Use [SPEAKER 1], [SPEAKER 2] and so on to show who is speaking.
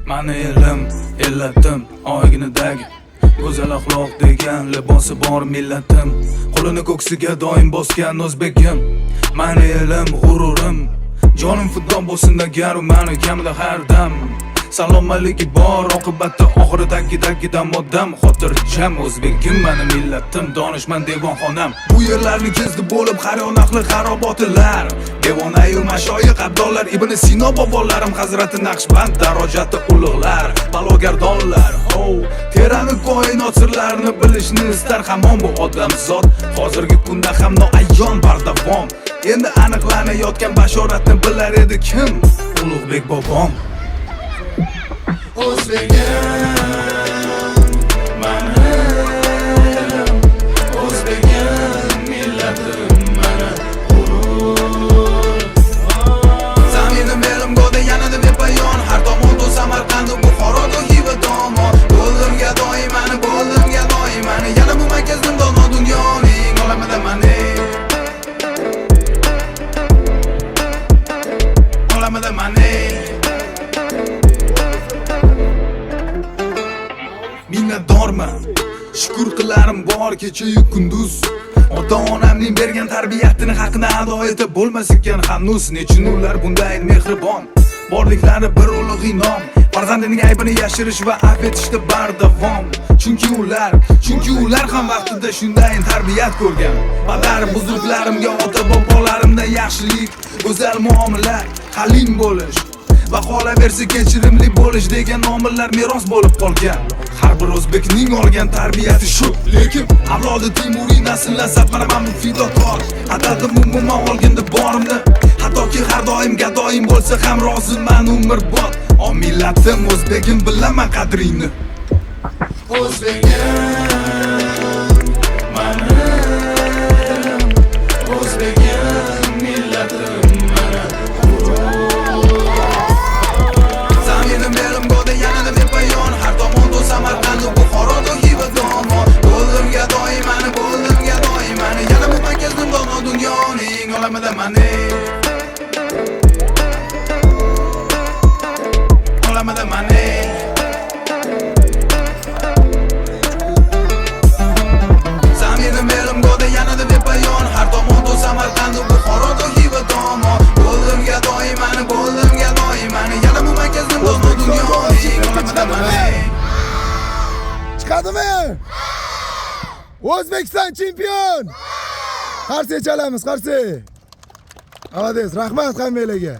[SPEAKER 1] Mani elim, ellatim, oyginidagi go'zal axloq degan libosi bor millatim, qo'lini ko'ksiga doim bosgan o'zbegim. Mani elim, g'ururim, jonim fido bo'lsin agar u mani kamida har dam. Salomatligi bor, oqibatda oxiri tagidagi odam xotirjam. O'zbegim, mani millatim, donishmand devonxonam. Bu yerlarni kezdi bo'lib har yon ahli xarobotilar, devonayu mashoyix abdollar, Ibn Sino bobolarim, Hazrati Naqshband darojati ulug'lar, balogardonlar. Oh, terani koinot sirlarini bilishni istar hamon bu odamzod. Hozirgi kunda ham noayon bardavom. Endi aniqlanayotgan bashoratni bilar edi kim? Ulug'bek bobom. O'zbegim, mani elim, o'zbegim, millatim, mani g'urur. Zaminim elim go'da yanada bepoyon, har tomonda Samarqand, Buxoro, Xiva tomon. Bo'ldim gadoyimani, bo'ldim gadoyimani, yana bu markazim dono dunyoning olamida mani. Olamida mani. Minnatdorman, shukur qilarim bor kecha-yu kunduz. Ota-onamning bergan tarbiyatini haqini ado etib bo'lmas ekan hanuz. Nechun ular bunday mehribon, borliklari bir ulug' inom. Farzandining aybini yashirish va afv etishda bardavom. Chunki ular ham vaqtida shunday tarbiyat ko'rgan. Padar buzruklarımga, ota bobolarimdan yaxshilik, go'zal muomala, halim bo'lish va qolaversa kechirimli bo'lish degan omillar meros bo'lib qolgan. Har bir o'zbekning olgan tarbiyati shu. Lekin avlodi Temuriy nasl nasab mana bu fidokor. Adatim umuman olganda borimni, hattoki har doim gadoyim bo'lsa ham roziman umrbod. O millatim o'zbegim, bilaman qadringni. O'zbegim, mani elim, o'zbegim, millatim, mani Zaminim elim go'da yanada bepoyon, har tomonda Samarqand, Buxoro, Xiva tomon. Bo'ldim gadoyimani, bo'ldim gadoyimani, yana bu markazim dono dunyoning olamida mani. Olamida mani. Zaminim elim go'da yanada bepoyon, har tomonda Samarqand, Buxoro, Xiva tomon. Bo'ldim gadoyimani, bo'ldim gadoyimani, yana bu markazim dono dunyoning olamida mani.
[SPEAKER 2] Chiqadimi? O'zbekiston chempion! Qarsak chalamiz, qarsak. Молодец, rahmat hammanglarga.